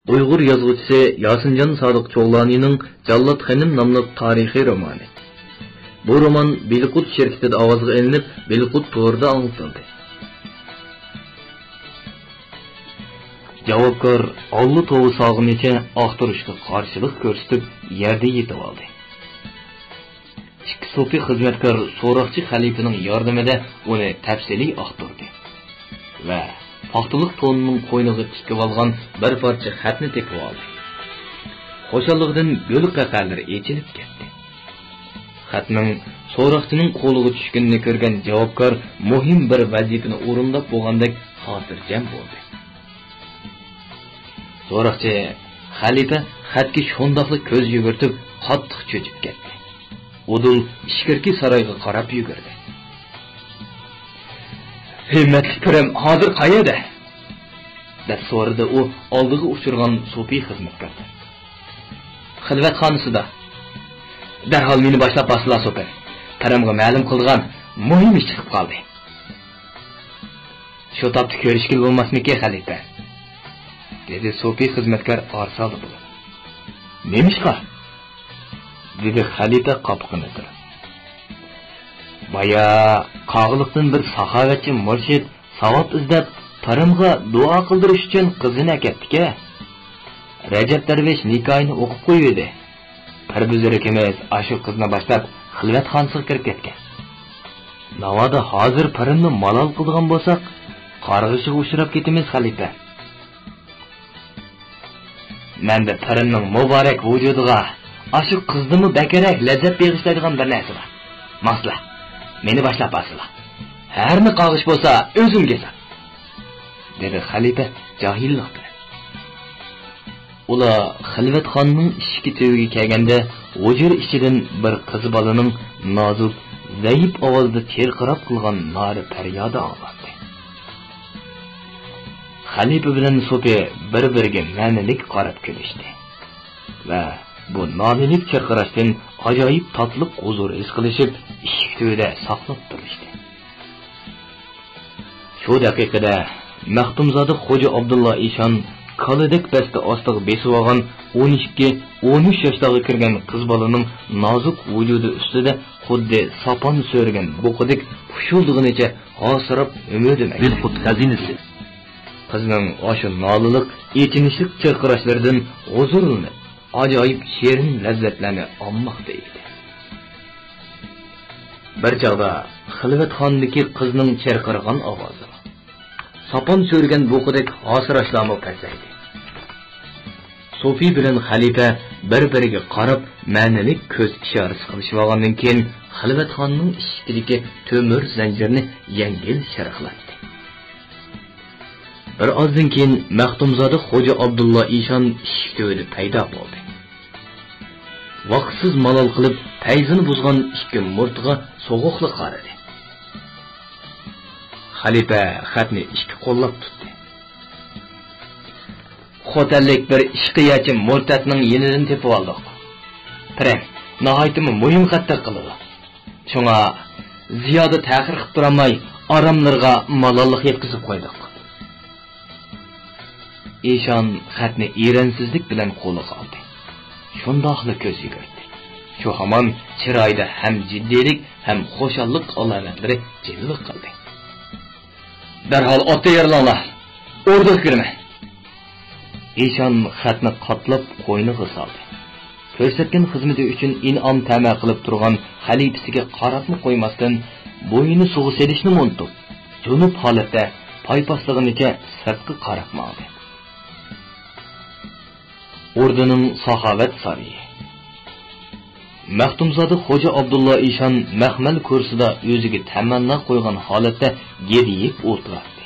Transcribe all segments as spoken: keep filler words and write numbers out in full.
ئۇيغۇر يازغۇچىسى ياسىنجان سادىق چوغلانىنىڭ جاللات خېنىم ناملىق تارىخىي رومانى. بۇ رومان بىلقۇت شىركىتىدە ئاۋازغا ئېلىنىپ، بىلقۇت تورىدا ئاڭلىتىلدى. جاۋابكار ئاللا توۋا سالغىنىچە ئاختۇرۇشقا قارشىلىق كۆرسىتىپ، يەردە يېتىۋالدى. ئىككى سوپى خىزمەتكار سوراقچى خەلىپىنىڭ ياردىمىدە ئۇنى تەپسىلىي ئاختۇردى ۋە پاختىلىق تونىنىڭ قوينىغا تىكىۋالغان بىر پارچە خەتنى تېپىۋالدى. خۇشاللىقىدىن گۈل قەقەلىرى ئېچىلىپ كەتتى. خەتنىڭ سوراقچىنىڭ قولىغا چۈشكىنىنى كۆرگەن جاۋابكار مۇھىم بىر ۋەزىپىنى ئورۇنداپ بولغاندەك خاتىرجەم بولدى. سوراقچى خەلىپە خەتكە شۇنداقلا كۆز يۈگۈرتۈپ، قاتتىق چۆچۈپ كەتتى. ئۇدۇل ئىچكىرىكى سارايغا قاراپ يۈگۈردى. «ھىممەتلىك پىرىم ھازىر قەيەردە؟» دەپ سورىدى ئۇ ئالدىغا ئۇچرىغان سوپى خىزمەتكاردىن. «خىلۋەتخانىسىدا.» «دەرھال مېنى باشلاپ بارسىلا، سوپى. پىرىمغا مەلۇم قىلىدىغان مۇھىم ئىش چىقىپ قالدى.» «شۇ تاپتا كۆرۈشكىلى بولماسمىكىن، خەلىپە؟» دېدى سوپى خىزمەتكار ئارىسالا بولۇپ. «نېمىشقا؟» دېدى خەلىپە قاپىقىنى تۈرۈپ. «بايا قاغىلىقتىن بىر ساخاۋەتچى مۇرشىد ساۋاب ئىزدەپ، پىرىمغا دۇئا قىلدۇرۇش ئۈچۈن قىزىنى ئەكەپتىكەن. رەجەپ دەرۋىش نىكاھىنى ئوقۇپ قويۇۋىدى. پىر بۈزرىكىمىز ئاشۇ قىزنى باشلاپ خىلۋەتخانىسىغا كىرىپ كەتكەن. ناۋادا ھازىر پىرىمنى مالال قىلىدىغان بولساق، قارغىشىغا ئۇچراپ كېتىمىز، خەلىپە.» «مەندە پىرىمنىڭ مۇبارەك ۋۇجۇدىغا ئاشۇ قىزدىنمۇ بەكرەك لەززەت بېغىشلايدىغان بىر نەرسە بار. ماڭسىلا، مېنى باشلاپ بارسىلا. ھەرمۇ قارغىش بولسا ئۆزۈمگە ھېساب.» دېدى خەلىپە جاھىللىق بىلەن. ئۇلار خىلۋەتخانىنىڭ ئىشىكى تۈۋىگە كەلگەندە، ھۇجرا ئىچىدىن بىر قىز بالىنىڭ نازۇك، زەئىپ ئاۋازدا چىرقىراپ قىلغان نارە پەريادى ئاڭلاندى. خەلىپە بىلەن سوپى بىر-بىرىگە مەنىلىك قاراپ كۈلۈشتى ۋە بۇ نالىلىك چىرقىراشتىن ئاجايىپ تاتلىق ھۇزۇر ھېس قىلىشىپ، ئىشىك تۈۋىدە ساقلاپ تۇرۇشتى. شۇ دەقىقىدە مەختۇمزادە خوجا ئابدۇللا ئىشان كالىدەك پەستە ئاستىغا بېسىۋالغان ئون ئىككى، ئون ئۈچ ياشلارغا كىرگەن قىز بالىنىڭ نازۇك ۋۇجۇدى ئۈستىدە خۇددى ساپان سۆرىگەن بۇقىدەك پۇشۇلدىغىنىچە ھاسىراپ ھۆمۈدىمەكتە. بىلقۇت خەزىنىسى. قىزنىڭ ئاشۇ نالىلىق، ئېچىنىشلىق چىرقىراشلىرىدىن ھۇزۇرلىنىپ، ئاجايىپ شېرىن لەززەتلەرنى ئالماقتا ئىدى. بىر چاغدا خىلۋەتخانىدىكى قىزنىڭ چىرقىرىغان ئاۋازى، ساپان سۆرىگەن بۇقىدەك ھاسىراشلارمۇ پەسەيدى. سوپى بىلەن خەلىپە بىر-بىرىگە قاراپ، مەنىلىك كۆز ئىشارىسى قىلىشىۋالغاندىن كېيىن، خىلۋەتخانىنىڭ ئىشىكىدىكى تۆمۈر زەنجىرنى يەڭگىل شىرىقلاتتى. بىر ئازدىن كېيىن مەختۇمزادە خوجا ئابدۇللا ئىشان ئىشىك تۈۋىدە پەيدا بولدى. ۋاقىتسىز مالال قىلىپ، پەيزىنى بۇزغان ئىككى مۇرتىغا سوغۇقلا قارىدى. خەلىپە خەتنى ئىككى قوللاپ تۇتتى. خوتەنلىك بىر ئىشقىيەچى مۇرتەتنىڭ يېنىدىن تېپىۋالدۇق. پىرىم، ناھايىتىمۇ مۇھىم خەتتەك قىلىدۇ. شۇڭا زىيادە تەخىر قىلىپ تۇرالماي، ئاراملىرىغا مالاللىق يەتكۈزۈپ قويدۇق. ئىشان خەتنى ئېرەنسىزلىك بىلەن قولىغا ئالدى. شۇنداقلا كۆز يۈگۈرتتى. شۇ ھامان چىرايىدا ھەم جىددىيلىك، ھەم خۇشاللىق ئالامەتلىرى جىلۋە قىلدى. دەرھال ئوتتا يېرىلىڭلار! ئوردىغا كىرىمەن! ئىشان خەتنى قاتلاپ قوينىغا سالدى. كۆرسەتكەن خىزمىتى ئۈچۈن ئىنئام تەمە قىلىپ تۇرغان خەلىپىسىگە قاراپمۇ قويماستىن، بويىنى سۇغا سېلىشنىمۇ ئۇنتۇپ، جۇنۇپ ھالەتتە پايپاسلىغىنىچە سىرتقا قاراپ ماڭدى. ئوردىنىڭ ساخاۋەت سارىيى. مەختۇمزادە خوجا ئابدۇللا ئىشان مەخمەل كۇرسىدا ئۆزىگە تەمەننا قويغان ھالەتتە گىدىيىپ ئولتۇراتتى.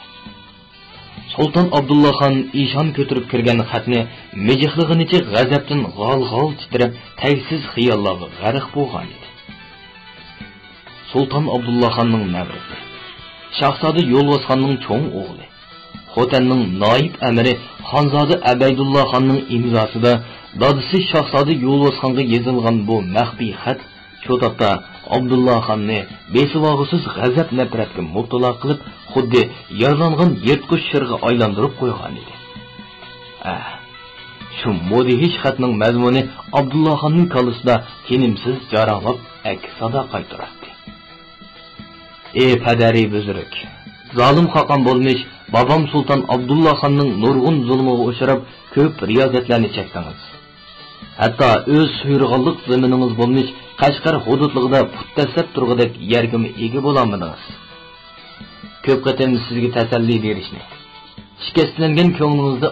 سۇلتان ئابدۇللا خان ئىشان كۆتۈرۈپ كىرگەن خەتنى مىجىقلىغىنىچە غەزەپتىن غال-غال تىترەپ، تەگسىز خىياللارغا غەرق بولغانىدى. سۇلتان ئابدۇللا خاننىڭ نەۋرىسى، شاھزادە يولۋاس خاننىڭ چوڭ ئوغلى، خوتەننىڭ نايىب ئەمىرى خانزادە ئەبەيدۇللا خاننىڭ ئىمزاسىدا دادىسى شاھزادە يولۋاس خانغا يېزىلغان بۇ مەخپىي خەت شۇ تاپتا ئابدۇللا خاننى بېسىۋالغۇسىز غەزەپ-نەپرەتكە مۇپتىلا قىلىپ، خۇددى يارىلانغان يىرتقۇچ شىرغا ئايلاندۇرۇپ قويغانىدى. ئەھ، شۇ مۇدھىش خەتنىڭ مەزمۇنى ئابدۇللاخاننىڭ كاللىسىدا تىنىمسىز جاراڭلاپ، ئەكس سادا قايتۇراتتى. ئى پەدەرى بۈزرۈك! زالىم خاقان بولمىش بابام سۇلتان ئابدۇللاخاننىڭ نۇرغۇن زۇلمىغا ئۇچراپ، كۆپ رىيازەتلەرنى چەكتىڭىز. ھەتتا ئۆز سۇيرۇغانلىق زېمىنىڭىز بولمىش قەشقەر ھۇدۇدلۇقىدا پۇت دەسسەپ تۇرغۇدەك يەرگىمۇ ئىگە بولالمىدىڭىز. كۆپ قېتىم سىزگە تەسەللى بېرىشنى، شىكەستلەنگەن كۆڭلىڭىزنى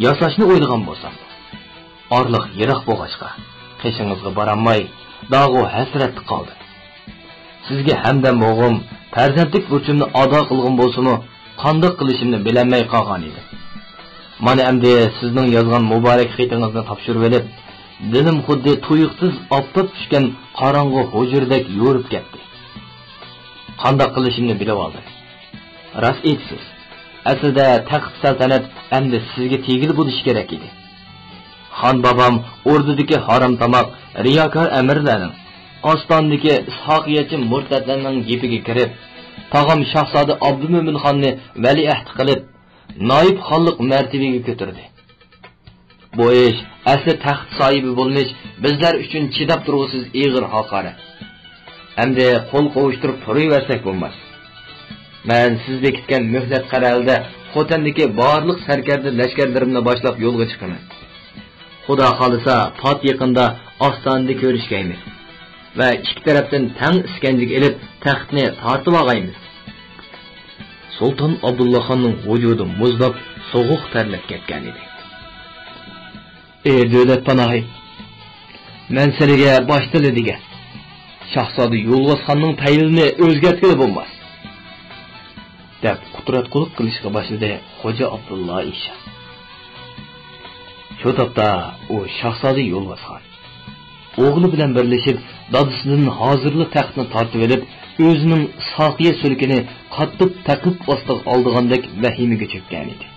ياساشنى ئويلىغان بولسام، ئارىلىق يىراق بولغاچقا، قېشىڭىزغا بارالماي، داغۇ ھەسرەتتە قالدىم. سىزگە ھەمدەم بولغۇم، پەرزەنتلىك بۇرچۇمنى ئادا قىلغۇم بولسىمۇ، قانداق قىلىشىمنى بىلەلمەي قالغان ئىدىم. مانا ئەمدى سىزنىڭ يازغان مۇبارەك خېتىڭىزنى تاپشۇرۇۋېلىپ، دىلىم خۇددى تۇيۇقسىز ئاپتاپ چۈشكەن قاراڭغۇ ھۇجرىدەك يورۇپ كەتتى. قانداق قىلىشىمنى بىلىۋالدىم. راست ئېيتىسىز. ئەسلىدە تەخت سەلتەنەت ئەمدى سىزگە تېگىلى بولۇشى كېرەك ئىدى. خان بابام ئوردىدىكى ھارام تاماق، رىياكار ئەمىرلەرنىڭ، ئاستانىدىكى ساقىيەتچى مۇرتەتلەرنىڭ گېپىگە كىرىپ، تاغام شاھزادە ئابدۇمۆمىن خاننى ۋەلىئەھد قىلىپ، نايىب خانلىق مەرتىۋىگە كۆتۈردى. بۇ ئىش ئەسلى تەخت ساھىبى بولمىش بىزلەر ئۈچۈن چىداپ تۇرغۇسىز ئېغىر ھاقارەت. ئەمدى قول قوۋۇشتۇرۇپ تۇرۇۋەرسەك بولماس. مەن سىز بېكىتكەن مۆھلەت قەرەلىدە خوتەندىكى بارلىق سەركەردە لەشكەرلىرىمنى باشلاپ يولغا چىقىمەن. خۇدا خالىسا، پات يېقىندا ئاستانىدا كۆرۈشكەيمىز ۋە ئىككى تەرەپتىن تەڭ ئىسكەنجىگە ئېلىپ، تەختنى تارتىۋاغايمىز. سۇلتان ئابدۇللاخاننىڭ ۋۇجۇدى مۇزلاپ، سوغۇق تەرلەپ كەتكەنىدى. ئى دۆلەت پاناھى! مەن سىلىگە باشتىلا دېگەن، شاھزادە يولۋاسخاننىڭ پەيلىنى ئۆزگەرتكىلى بولماس، دەپ قۇتراتقۇلۇق قىلىشقا باشلىدى خوجا ئابدۇللا ئىشان. شۇ تاپتا ئۇ شاھزادە يولۋاسخان ئوغلى بىلەن بىرلىشىپ، دادىسىدىن ھازىرلا تەختنى تارتىۋېلىپ، ئۆزىنىڭ ساقىيە سۈلكىنى قاتتىق تەقىپ ئاستىغا ئالىدىغاندەك ۋەھىمىگە چۆككەنىدى.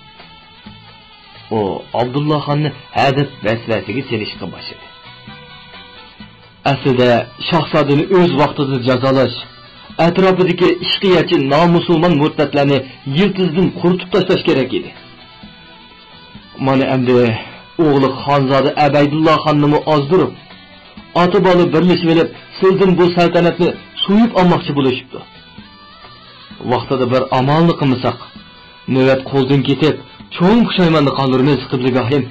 ئۇ ئابدۇللا خاننى ھەدەپ ۋەسۋەسىگە سېلىشقا باشلىدى. ئەسلىدە شاھزادىنى ئۆز ۋاقتىدا جازالاش، ئەتراپىدىكى ئىشقىيەتچى نامۇسۇلمان مۇرتەتلەرنى يىلتىزىدىن قۇرۇتۇپ تاشلاش كېرەك ئىدى. مانا ئەمدى ئوغلى خانزادە ئەبەيدۇللا خاننىمۇ ئازدۇرۇپ، ئاتا-بالا بىرلىشىۋېلىپ، سىلدىن بۇ سەلتەنەتنى سويۇپ ئالماقچى بولۇشۇپتۇ. ۋاقتىدا بىر ئامالنى قىلمىساق، نۆۋەت قولدىن كېتىپ، چوڭ پۇشايماندا قالۇرمىز، قىبلىگاھىم.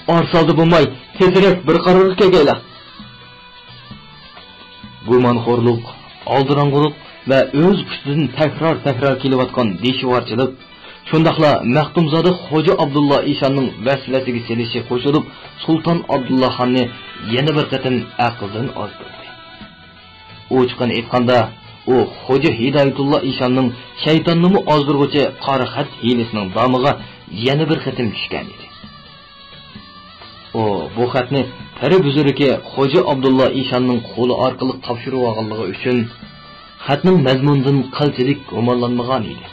ئارىسالدى بولماي، تېزرەك بىر قارارغا كەلگەيلا. گۇمانخورلۇق، ئالدىراڭغۇلۇق ۋە ئۆز پۇشتىدىن تەكرار-تەكرار كېلىۋاتقان دىشۋارچىلىق، شۇنداقلا مەختۇمزادە خوجا ئابدۇللا ئىشاننىڭ ۋەسۋەسىگە سېلىشى قوشۇلۇپ، سۇلتان ئابدۇللا خاننى يەنە بىر قېتىم ئەقىلدىن ئازدۇردى. ئوچۇقىنى ئېيتقاندا، ئۇ خوجا ھىدايەتۇللا ئىشاننىڭ شەيتاننىمۇ ئازدۇرغۇچى قارا خەت ھىيلىسىنىڭ دامىغا يەنە بىر قېتىم چۈشكەن ئىدى. ئۇ بۇ خەتنى پىرى بۈزرىكى خوجا ئابدۇللا ئىشاننىڭ قولى ئارقىلىق تاپشۇرۇۋالغانلىقى ئۈچۈن، خەتنىڭ مەزمۇنىدىن قىلچىلىك گۇمانلانمىغان ئىدى.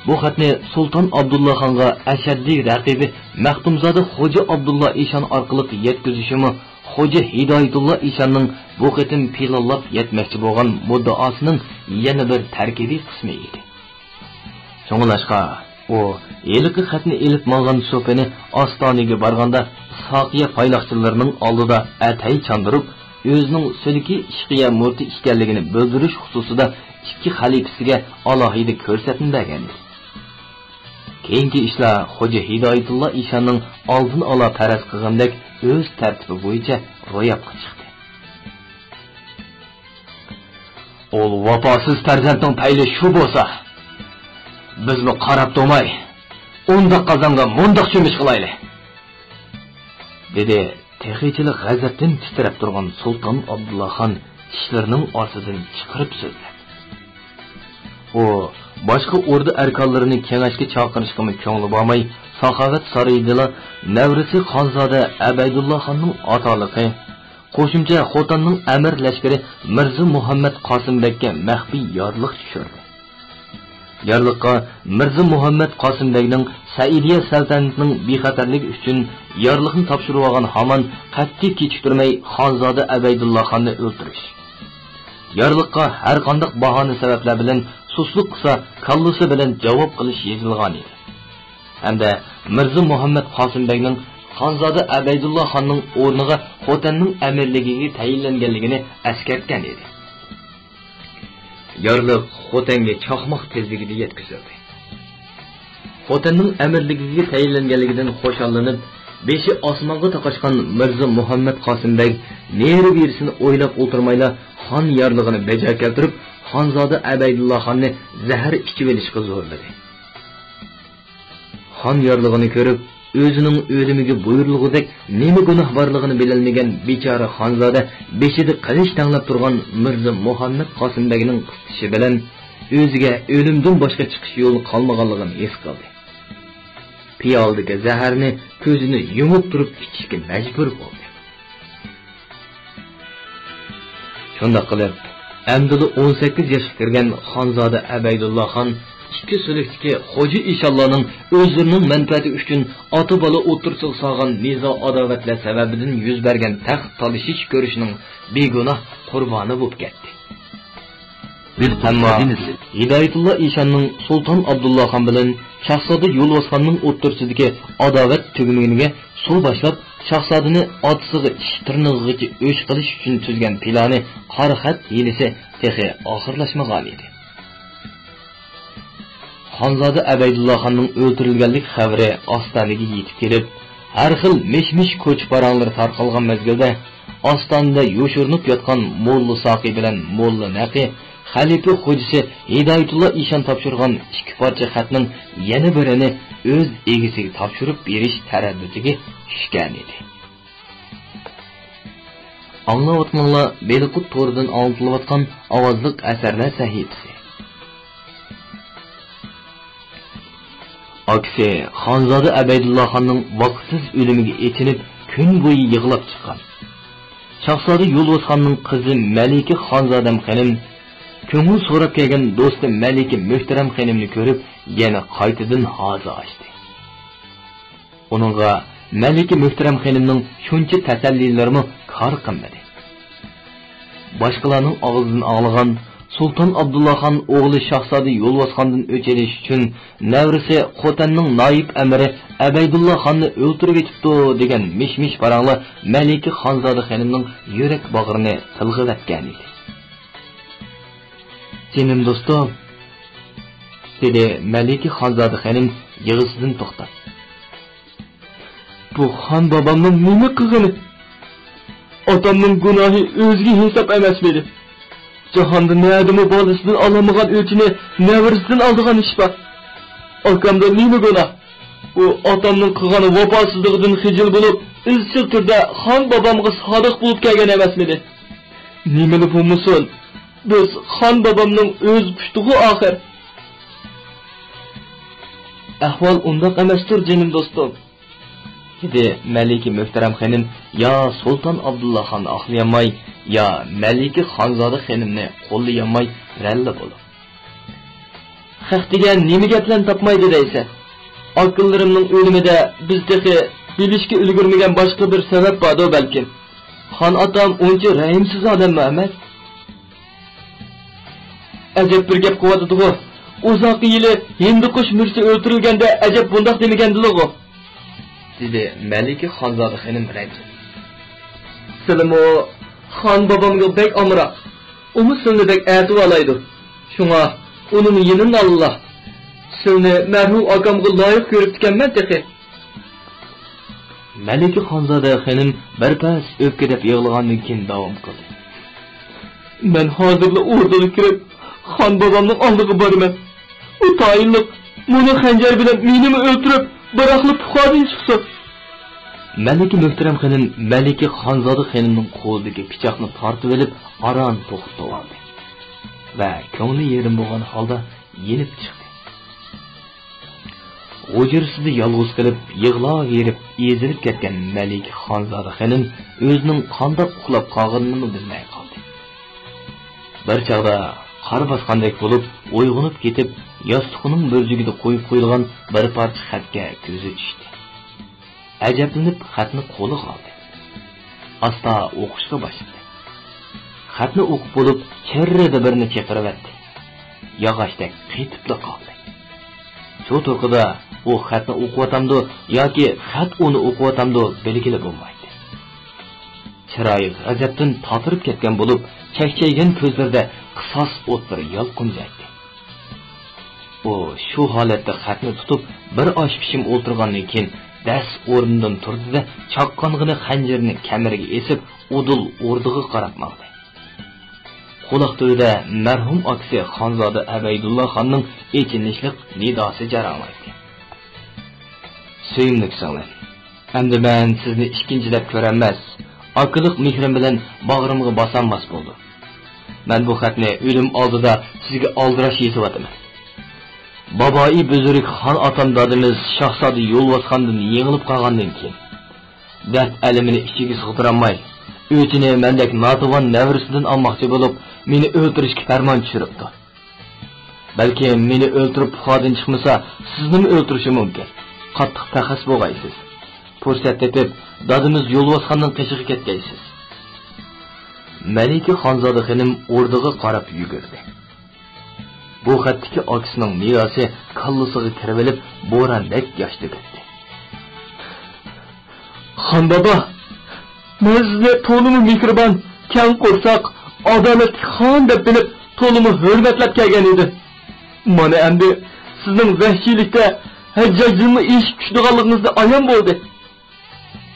بۇ خەتنى سۇلتان ئابدۇللا خانغا ئەشەددىي رەقىبى مەختۇمزادە خوجا ئابدۇللا ئىشان ئارقىلىق يەتكۈزۈشىمۇ خوجا ھىدايەتۇللا ئىشاننىڭ بۇ قېتىم پىلانلاپ يەتمەكچى بولغان مۇددىئاسىنىڭ يەنە بىر تەركىبىي قىسمى ئىدى. شۇڭلاشقا، ئۇ ھېلىقى خەتنى ئېلىپ ماڭغان سوپىنى ئاستانىگە بارغاندا، ساقىيە پايلاقچىلىرىنىڭ ئالدىدا ئەتەي چاندۇرۇپ، ئۆزىنىڭ سۈلكى ئىشقىيە مۇرتى ئىكەنلىكىنى بىلدۈرۈش خۇسۇسىدا ئىككى خەلىپىسىگە ئالاھىدە كۆرسەتمە بەرگەن ئىدى. كېيىنكى ئىشلار خوجا ھىدايەتۇللا ئىشاننىڭ ئالدىن ئالا پەرەز قىلغىنىدەك ئۆز تەرتىپى بويىچە روياپقا چىقتى. ئۇل ۋاپاسىز پەرزەنتنىڭ پەيلى شۇ بولسا، بىزمۇ قاراپ تۇرماي، ئۇنداق قازانغا مۇنداق چۆمۈچ قىلايلى، دېدى تېخىچىلا غەزەپتىن تىترەپ تۇرغان سۇلتان ئابدۇللا خان چىشلىرىنىڭ ئارىسىدىن چىقىرىپ سۆزلەپ. ئۇ باشقا ئوردا ئەركانلىرىنى كېڭەشكە چاقىرىشقىمۇ كۆڭلى بارماي، ساخاۋەت سارىيىدىلا نەۋرىسى خانزادە ئەبەيدۇللا خاننىڭ ئاتالىقى، قوشۇمچە خوتەننىڭ ئەمىر لەشكىرى مىرزا مۇھەممەد قاسىم بەگكە مەخپىي يارلىق چۈشۈردى. يارلىققا مىرزا مۇھەممەد قاسىم بەگنىڭ سەئىدىيە سەلتەنىتىنىڭ بىخەتەرلىكى ئۈچۈن يارلىقنى تاپشۇرۇۋالغان ھامان قەتئىي كېچىكتۈرمەي خانزادە ئەبەيدۇللا خاننى ئۆلتۈرۈش، يارلىققا ھەرقانداق باھانە سەۋەبلەر بىلەن سۇسلۇق قىلسا كاللىسى بىلەن جاۋاب قىلىش يېزىلغانىدى. ھەمدە مىرزا مۇھەممەد قاسىم بەگنىڭ خانزادە ئەبەيدۇللا خاننىڭ ئورنىغا خوتەننىڭ ئەمىرلىكىگە تەيىنلەنگەنلىكىنى ئەسكەرتكەن ئىدى. يارلىق خوتەنگە چاقماق تېزلىكىدە يەتكۈزۈلدى. خوتەننىڭ ئەمىرلىكىگە تەيىنلەنگەنلىكىدىن خۇشاللىنىپ، بېشى ئاسمانغا تاقاشقان مىرزا مۇھەممەد قاسىم بەگ نېرى-بېرىسىنى ئويلاپ ئولتۇرمايلا خان يارلىقىنى بەجا كەلتۈرۈپ، خانزادە ئەبەيدۇللا خاننى زەھەر ئىچىۋېلىشقا زورلىدى. خان يارلىقىنى كۆرۈپ، ئۆزىنىڭ ئۆلۈمىگە بۇيرۇلغۇدەك نېمە گۇناھ بارلىقىنى بىلەلمىگەن بىچارە خانزادە بېشىدا قىلىچ تەڭلەپ تۇرغان مىرزا مۇھەممەد قاسىم بەگنىڭ قىستىشى بىلەن ئۆزىگە ئۆلۈمدىن باشقا چىقىش يولى قالمىغانلىقىنى ھېس قىلدى. پىيالىدىكى زەھەرنى كۆزىنى يۇمۇپ تۇرۇپ ئىچىشكە مەجبۇر بولدى. شۇنداق قىلىپ، ئەمدىلا ئون سەككىز ياشقا كىرگەن خانزادە ئەبەيدۇللا خان ئىككى سۈلۈكتىكى خوجا ئىشانلارنىڭ ئۆزلىرىنىڭ مەنپەئەتى ئۈچۈن ئاتا-بالا ئوتتۇرىسىغا سالغان نىزا-ئاداۋەتلەر سەۋەبىدىن يۈز بەرگەن تەخت تالىشىش كۈرىشىنىڭ بىگۇناھ قۇربانى بولۇپ كەتتى. ئەمما ھىدايەتۇللا ئىشاننىڭ سۇلتان ئابدۇللا خان بىلەن شاھزادە يولۋاسخاننىڭ ئوتتۇرىسىدىكى ئاداۋەت تۈگىمىگىنىگە سۇ باشلاپ، شاھزادىنى ئاتىسىغا چىش تىرنىقىغىچە ئۆچ قىلىش ئۈچۈن تۈزگەن پىلانى قارا خەت ھىيلىسى تېخى ئاخىرلاشمىغانىدى. خانزادە ئەبەيدۇللا خاننىڭ ئۆلتۈرۈلگەنلىك خەۋىرى ئاستانىگە يېتىپ كېلىپ، ھەر خىل مىش-مىش كوچا پاراڭلىرى تارقالغان مەزگىلدە، ئاستانىدا يوشۇرۇنۇپ ياتقان موللا ساقى بىلەن موللا نەقى خەلىپە خوجىسى ھىدايەتۇللا ئىشان تاپشۇرغان ئىككى پارچە خەتنىڭ يەنە بىرىنى ئۆز ئىگىسىگە تاپشۇرۇپ بېرىش تەرەددۇتىگە چۈشكەنىدى. ئاڭلاۋاتقىنىڭلار بېلىققۇت تورىدىن ئاڭلىتىلىۋاتقان ئاۋازلىق ئەسەرلەر سەھىپىسى. ئاكىسى خانزادە ئەبەيدۇللا خاننىڭ ۋاقىتسىز ئۆلۈمىگە ئېچىنىپ، كۈن بويى يىغلاپ چىققان. شاھزادە يولۋاسخاننىڭ قىزى مەلىكە خانزادەم خېنىم كۆڭۈل سوراپ كەلگەن دوستى مەلىكە مۆھتەرەم خېنىمنى كۆرۈپ، يەنە قايتىدىن ھازا ئاچتى. ئۇنىڭغا مەلىكە مۆھتەرەم خېنىمنىڭ شۇنچە تەسەللىلىرىمۇ كار قىلمىدى. باشقىلارنىڭ ئاغزىدىن ئاڭلىغان سۇلتان ئابدۇللا خان ئوغلى شاھزادە يولۋاسخاندىن ئۆچ ئېلىش ئۈچۈن نەۋرىسى خوتەننىڭ نايىب ئەمىرى ئەبەيدۇللا خاننى ئۆلتۈرۈۋېتىپتۇ دېگەن مىش-مىش پاراڭلار مەلىكە خانزادە خېنىمنىڭ يۈرەك باغرىنى تىلغىۋەتكەنىدى. جېنىم دوستۇم، دېدى مەلىكە خانزادە خېنىم يىغىسىدىن توختاپ. بۇ خان بابامنىڭ نېمە قىلغىنى؟ ئاتامنىڭ گۇناھى ئۆزىگە ھېساب ئەمەسمىدى؟ جاھاندا نەدىمۇ بالىسىدىن ئالالمىغان ئۆچىنى نەۋرىسىدىن ئالىدىغان ئىش بار؟ ئاكامدا نېمە گۇناھ؟ ئۇ ئاتامنىڭ قىلغان ۋاپاسىزلىقىدىن خىجىل بولۇپ، ئىزچىل تۈردە خان بابامغا سادىق بولۇپ كەلگەن ئەمەسمىدى؟ نېمىلا بولمىسۇن، بىز خان بابامنىڭ ئۆز پۇشتىغۇ ئاخىر. ئەھۋال ئۇنداق ئەمەستۇر، جېنىم دوستۇم، دېدى مەلىكە مۆھتەرەم خېنىم يا سۇلتان ئابدۇللا خاننى ئاقلىيالماي، يا مەلىكە خانزادە خېنىمنى قوللىيالماي رەنلى بولۇپ. خەق دېگەن نېمە گەپلەرنى تاپمايدۇ دەيسەن؟ ئاكىلىرىمنىڭ ئۆلۈمىدە بىز تېخى بىلىشكە ئۈلگۈرمىگەن باشقا بىر سەۋەب باردۇ بەلكىم. خان ئاتام ئۇنچە رەھىمسىز ئادەممۇ ئەمەس. ئەجەب بىر گەپ قىلىۋاتىدىغۇ. ئۇزاققى يىلى ھىندىقۇش مۈرىسى ئۆلتۈرۈلگەندە ئەجەب بۇنداق دېمىگەندىلىغۇ، دېدى مەلىكە خانزادە خېنىم رەنجىپ. سىلىمۇ خان بابامغا بەك ئامراق. ئۇمۇ سىلنى بەك ئەتىۋالايدۇ. شۇڭا ئۇنىڭ يېنىنى ئاللا. سىلنى مەرھۇم ئاكامغا لايىق كۆرۈپتىكەنمەن تېخى. مەلىكە خانزادە خېنىم بىر پەس ئۆپكە دەپ يىغلىغاندىن كېيىن داۋام قىلدى. مەن ھازىرلا ئوردىغا كىرىپ، خان بابامنىڭ ئالدىغا بارىمەن. ئۇ تايىنلىق مۇنۇ خەنجەر بىلەن مېنىمۇ ئۆلتۈرۈپ، بىراقلا پۇخادىن چىقسۇن. مەلىكە مۆھتەرەم خېنىم مەلىكە خانزادە خېنىمنىڭ قولىدىكى پىچاقنى تارتىۋېلىپ، ئاران توختىتىۋالدى ۋە كۆڭلى يېرىم بولغان ھالدا يېنىپ چىقتى. ھۇجرىسىدا يالغۇز قېلىپ، يىغلاۋېرىپ، ئېزىلىپ كەتكەن مەلىكە خانزادە خېنىم ئۆزىنىڭ قانداق ئۇخلاپ قالغىنىنىمۇ بىلمەي قالدى. بىر چاغدا قار باسقاندەك بولۇپ، ئويغىنىپ كېتىپ، ياستۇقىنىڭ بۆرجۈكىدە قويۇپ قويۇلغان بىر پارچە خەتكە كۆزى چۈشتى. ئەجەبلىنىپ خەتنى قولىغا ئالدى. ئاستا ئوقۇشقا باشلىدى. خەتنى ئوقۇپ بولۇپ، چىررىدە بىرنى چېقىرىۋەتتى. ياغاچتەك قېتىپلا قالدى. شۇ تۇرقىدا ئۇ خەتنى ئوقۇۋاتامدۇ ياكى خەت ئۇنى ئوقۇۋاتامدۇ بىلگىلى بولمايتتى. چىرايى غەزەپتىن تاتىرىپ كەتكەن بولۇپ، چەكچەيگەن كۆزلىرىدە قىساس ئوتلىرى يالقۇنجايتتى. ئۇ شۇ ھالەتتە خەتنى تۇتۇپ، بىر ئاش پىشىم ئولتۇرغاندىن كېيىن، دەس ئورنىدىن تۇردى-دە، چاققانغىنە خەنجىرىنى كەمىرىگە ئېسىپ، ئۇدۇل ئوردىغا قاراپ ماڭدى. قۇلاق تۈۋىدە مەرھۇم ئاكىسى خانزادە ئەبەيدۇللا خاننىڭ ئېچىنىشلىق نىداسى جاراڭلايتتى. سۆيۈملۈك سىڭلىم، ئەمدى مەن سىزنى ئىككىنچىلەپ كۆرەلمەس، ئاكىلىق مېھرىم بىلەن باغرىمغا باسالماس بولدۇم. مەن بۇ خەتنى ئۆلۈم ئالدىدا سىزگە ئالدىراش يېزىۋاتىمەن. بابايى بۈزرۈك خان ئاتام دادىمىز شاھزادە يولۋاسخاندىن يېڭىلىپ قالغاندىن كېيىن، دەرد ئەلىمىنى ئىچىگە سىغدۇرالماي، ئۆچىنى مەندەك ناتىۋان نەۋرىسىدىن ئالماقچى بولۇپ، مېنى ئۆلتۈرۈشكە پەرمان چۈشۈرۈپتۇ. بەلكىم مېنى ئۆلتۈرۈپ پۇخادىن چىقمىسا، سىزنىمۇ ئۆلتۈرۈشى مۇمكىن. قاتتىق پەخەس بولغايسىز. پۇرسەت تېپىپ، دادىمىز يولۋاسخاننىڭ قېشىغا كەتكەيسىز. مەلىكە خانزادە خېنىم ئوردىغا قاراپ يۈگۈردى. بۇ خەتتىكى ئاكىسىنىڭ نىداسى كاللىسىغا كىرىۋېلىپ، بوراندەك ياش تۆكۈلدى. خان بابا، مەن سىزنى تولىمۇ مېھرىبان، كەڭ قورساق، ئادالەتلىك خان دەپ بىلىپ، تولىمۇ ھۆرمەتلەپ كەلگەن ئىدىم. مانا ئەمدى سىزنىڭ ۋەھشىيلىكتە ھەججاجدىنمۇ ئېشىپ چۈشىدىغانلىقىڭىزنى ئايان بولدى.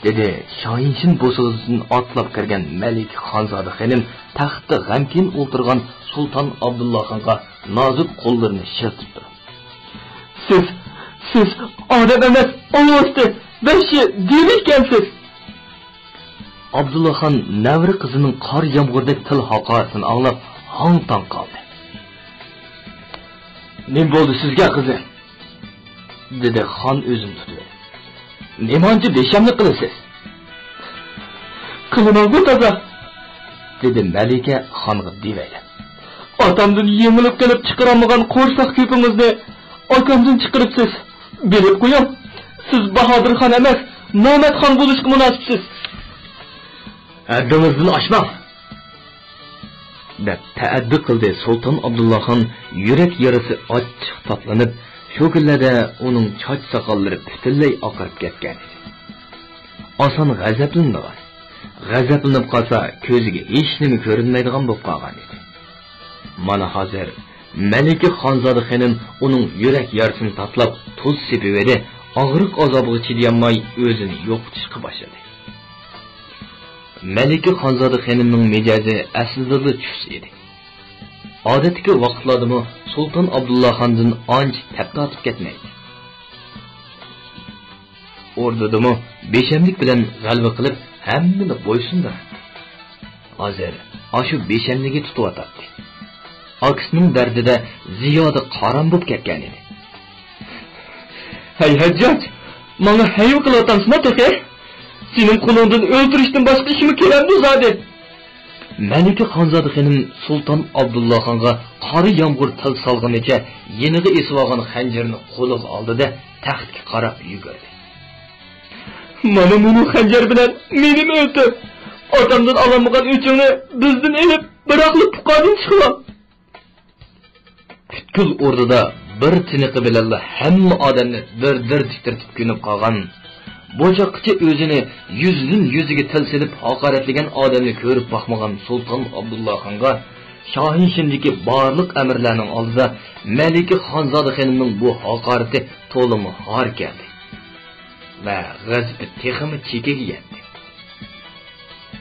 دېدى شاھىنشىن بوسۇغىسىدىن ئاتلاپ كىرگەن مەلىكە خانزادە خېنىم تەختتە غەمكىن ئولتۇرغان سۇلتان ئابدۇللاخانغا نازۇك قوللىرىنى شىلتىپ تۇرۇپ. سىز، سىز ئادەم ئەمەس، ئالۋاستى، ۋەھشىي دېۋى ئىكەنسىز! ئابدۇللاخان نەۋرە قىزىنىڭ قار يامغۇردەك تىل ھاقارىتىنى ئاڭلاپ ھاڭ-تاڭ قالدى. نېمە بولدى سىزگە، قىزىم؟ دېدى خان ئۆزىنى تۇتۇۋېلىپ. نېمانچە بىشەملىك قىلىسىز؟ قىلىمەنغۇ تازا، دېدى مەلىكە خانغا دېۋەيلەپ. ئاتامدىن يېڭىلىپ قېلىپ چىقىرالمىغان قورساق كۆپىڭىزنى ئاكامدىن چىقىرىپسىز. بىلىپ قويۇڭ، سىز باھادىر خان ئەمەس، نامەرد خان بولۇشقا مۇناسىپسىز. ھەددىڭىزدىن ئاشماڭ! دەپ تەئەددى قىلدى سۇلتان ئابدۇللاخان يۈرەك يارىسى ئاچچىق تاتلىنىپ، شۇ كۈنلەردە ئۇنىڭ چاچ ساقاللىرى پۈتۈنلەي ئاقىرىپ كەتكەن ئىدى. ئاسان غەزەپلىنىدىغان، غەزەپلىنىپ قالسا كۆزىگە ھېچنېمە كۆرۈنمەيدىغان بولۇپ قالغان ئىدى. مانا ھازىر مەلىكە خانزادە خېنىم ئۇنىڭ يۈرەك يارىسىنى تاتلاپ تۇز سېپىۋىدى، ئاغرىق ئازابىغا چىدىيالماي ئۆزىنى يوقىتىشقا باشلىدى. مەلىكە خانزادە خېنىمنىڭ مىجەزى ئەسلىدىنلا چۈس ئىدى. ئادەتتىكى ۋاقىتلاردىمۇ سۇلتان ئابدۇللاخاندىن ئانچە تەپ تارتىپ كەتمەيتتى. ئوردىدىمۇ بىشەملىك بىلەن غەلىبە قىلىپ، ھەممىنى بويسۇندۇراتتى. ھازىر ئاشۇ بىشەملىكى تۇتۇۋاتاتتى. ئاكىسىنىڭ دەردىدە زىيادە قارام بولۇپ كەتكەن ئىدى. ھەي ھەججاج، ماڭا ھەيۋە قىلىۋاتامسىنا تېخى؟ سېنىڭ قولۇڭدىن ئۆلتۈرۈشتىن باشقا ئىشمۇ كېلەمدۇ زادى؟ مەلىكە خانزادە خېنىم سۇلتان ئابدۇللاخانغا قارا يامغۇر تىل سالغىنىچە يېنىغا ئېسىۋالغان خەنجىرىنى قولىغا ئالدى-دە، تەختكە قاراپ يۈگۈردى. مانا مۇنۇ خەنجەر بىلەن مېنىمۇ ئۆلتۈر! ئاتامدىن ئالالمىغان ئۆچۈڭنى بىزدىن ئېلىپ، بىراقلا پۇقادىن چىقىۋال! پۈتكۈل ئوردىدا بىر تىنىقى بىلەنلا ھەممە ئادەمنى دىر-دىر تىترىتىپ كۆنۈپ قالغان، بۇ چاغقىچە ئۆزىنى يۈزدىن يۈزىگە تىل سېلىپ ھاقارەتلىگەن ئادەمنى كۆرۈپ باقمىغان سۇلتان ئابدۇللاخانغا شاھىنشىندىكى بارلىق ئەمىرلەرنىڭ ئالدىدا مەلىكە خانزادە خېنىمنىڭ بۇ ھاقارىتى تولىمۇ ھار كەلدى ۋە غەزىپى تېخىمۇ چېكىگە يەتتى.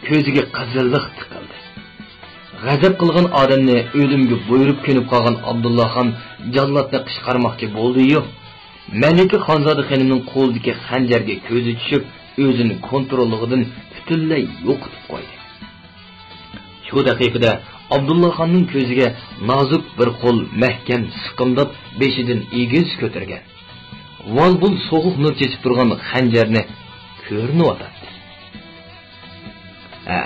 كۆزىگە قىزىللىق تىقىلدى. غەزەپ قىلغان ئادەمنى ئۆلۈمگە بۇيرۇپ كۆنۈپ قالغان ئابدۇللاخان جاللاتنى قىچقارماقچى بولدى-يۇ، مەلىكە خانزادە خېنىمنىڭ قولىدىكى خەنجەرگە كۆزى چۈشۈپ، ئۆزىنى كونتروللۇقىدىن پۈتۈنلەي يوقىتىپ قويدى. شۇ دەقىقىدە ئابدۇللاخاننىڭ كۆزىگە نازۇك بىر قول مەھكەم سىقىمداپ بېشىدىن ئېگىز كۆتۈرگەن، ۋال-بۇل سوغۇق نۇر چېچىپ تۇرغان خەنجەرنى كۆرۈنۈۋاتاتتى. ھە،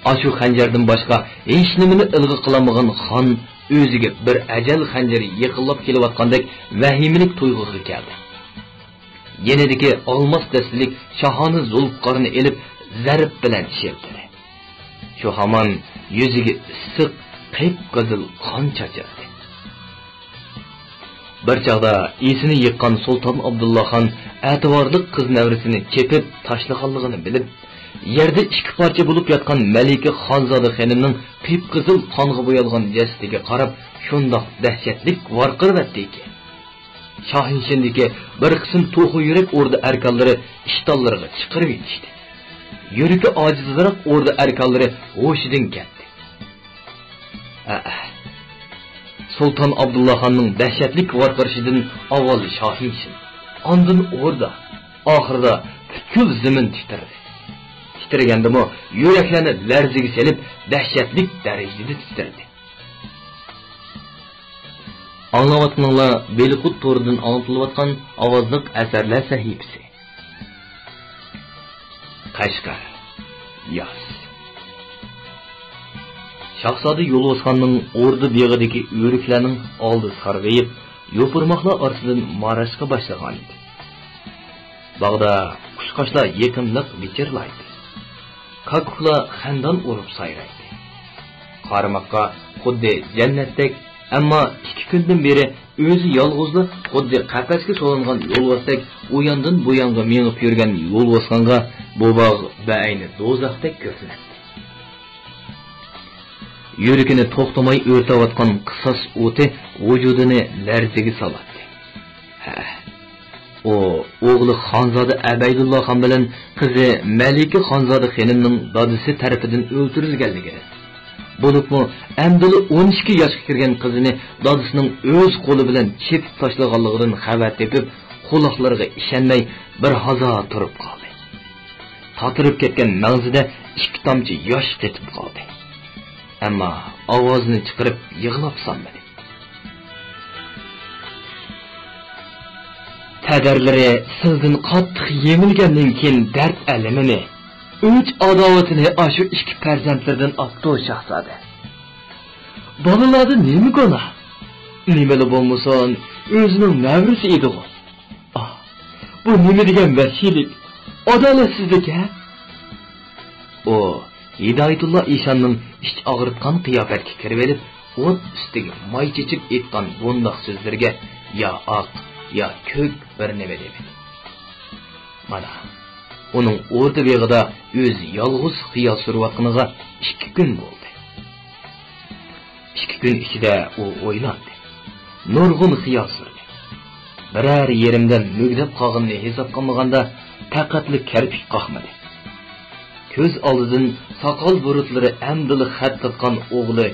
ئاشۇ خەنجەردىن باشقا ھېچنېمىنى ئىلغا قىلالمىغان خان ئۆزىگە بىر ئەجەل خەنجىرى يېقىنلاپ كېلىۋاتقاندەك ۋەھىمىلىك تۇيغۇغا كەلدى. يېنىدىكى ئالماس دەستىلىك شاھانە زۇلپىقارنى ئېلىپ، زەرب بىلەن شىلتىدى. شۇ ھامان يۈزىگە ئىسسىق، قىپقىزىل قان چاچرىدى. بىر چاغدا ئېسىنى يىغقان سۇلتان ئابدۇللا خان ئەتىۋارلىق قىز نەۋرىسىنى چېپىپ تاشلىغانلىقىنى بىلىپ، يەردە ئىككى پارچە بولۇپ ياتقان مەلىكە خانزادە خېنىمنىڭ قىپقىزىل قانغا بويالغان جەسىتىگە قاراپ شۇنداق دەھشەتلىك ۋارقىرىۋەتتىكى، شاھىنشىندىكى بىر قىسىم توخۇ يۈرەك ئوردا ئەركانلىرى ئىشتانلىرىغا چىقىرىۋېتىشتى. يۈرىكى ئاجىزراق ئوردا ئەركانلىرى ھوشىدىن كەتتى. ئەئە. سۇلتان ئابدۇللا خاننىڭ دەھشەتلىك ۋارقىرىشىدىن ئاۋۋال شاھىنشىن، ئاندىن ئوردا، ئاخىرىدا پۈتكۈل زېمىن تىترىدى. تىترىگەندىمۇ يۈرەكلەرنى لەرزىگە سېلىپ، دەھشەتلىك دەرىجىدە تىترىدى. ئاڭلاۋاتقىنىڭلار بېلىقۇت تورىدىن ئاڭلىتىلىۋاتقان ئاۋازلىق ئەسەرلەر سەھىپىسى. قەشقەر. ياز. شاھزادە يولۋاسخاننىڭ ئوردا بېغىدىكى ئۆرۈكلەرنىڭ ئالدى سارغىيىپ، يوپۇرماقلار ئارىسىدىن ماراشقا باشلىغانىدى. باغدا قۇشقاچلار يېقىملىق ۋىچىرلايتتى. كاككۇكلار خەندان ئۇرۇپ سايرايتتى. قارىماققا خۇددى جەننەتتەك، ئەمما ئىككى كۈندىن بېرى ئۆزى يالغۇزلا خۇددى قەپەسكە سولانغان يولۋاستەك ئۇياندىن بۇيانغا مېڭىپ يۈرگەن يولۋاسخانغا بۇ باغ بەئەينى دوزاختەك كۆرۈنەتتى. يۈرىكىنى توختىماي ئۆرتەۋاتقان قىساس ئوتى ۋۇجۇدىنى لەرزىگە سالاتتى. ھە، ئۇ ئوغلى خانزادە ئەبەيدۇللا خان بىلەن قىزى مەلىكە خانزادە خېنىمنىڭ دادىسى تەرىپىدىن ئۆلتۈرۈلگەنلىكىنى، بولۇپمۇ ئەمدىلا ئون ئىككى ياشقا كىرگەن قىزىنى دادىسىنىڭ ئۆز قولى بىلەن چېپىپ تاشلىغانلىقىدىن خەۋەر تېپىپ، قۇلاقلىرىغا ئىشەنمەي بىر ھازا تۇرۇپ قالدى. تاتىرىپ كەتكەن مەڭزىدە ئىككى تامچە ياش قېتىپ قالدى. ئەمما ئاۋازىنى چىقىرىپ يىغلاپ سالمىدى. تەدەرلىرى سىزدىن قاتتىق يېڭىلگەندىن كېيىن دەرد ئەلىمىنى، ئۆچ ئاداۋىتىنى ئاشۇ ئىككى پەرزەنتلىرىدىن ئاپتۇ، شاھزادە. بالىلاردا نېمە گۇناھ؟ نېمىلا بولمىسۇن، ئۆزىنىڭ نەۋرىسى ئىدىغۇ. ئاھ، بۇ نېمە دېگەن ۋەھشىيلىك، ئادالەتسىزلىك ھە؟ ئۇ ھىدايەتۇللا ئىشاننىڭ ئىچ ئاغرىتقان قىياپەتكە كىرىۋېلىپ، ئوت ئۈستىگە ماي چېچىپ ئېيتقان بۇنداق سۆزلىرىگە يا ئاق، يا كۆك بىر نېمە دېمىدى. مانا، ئۇنىڭ ئوردا بېغىدا ئۆزى يالغۇز خىيال سۈرۈۋاتقىنىغا ئىككى كۈن بولدى. ئىككى كۈن ئىچىدە ئۇ ئويلاندى. نۇرغۇن خىيال سۈردى. بىرەر يېرىمدە مۈگدەپ قالغىنىنى ھېسابقا ئالمىغاندا، پەقەتلا كەرپىك قاقمىدى. كۆز ئالدىدىن ساقال بۇرۇتلىرى ئەمدىلا خەت تارتقان ئوغلى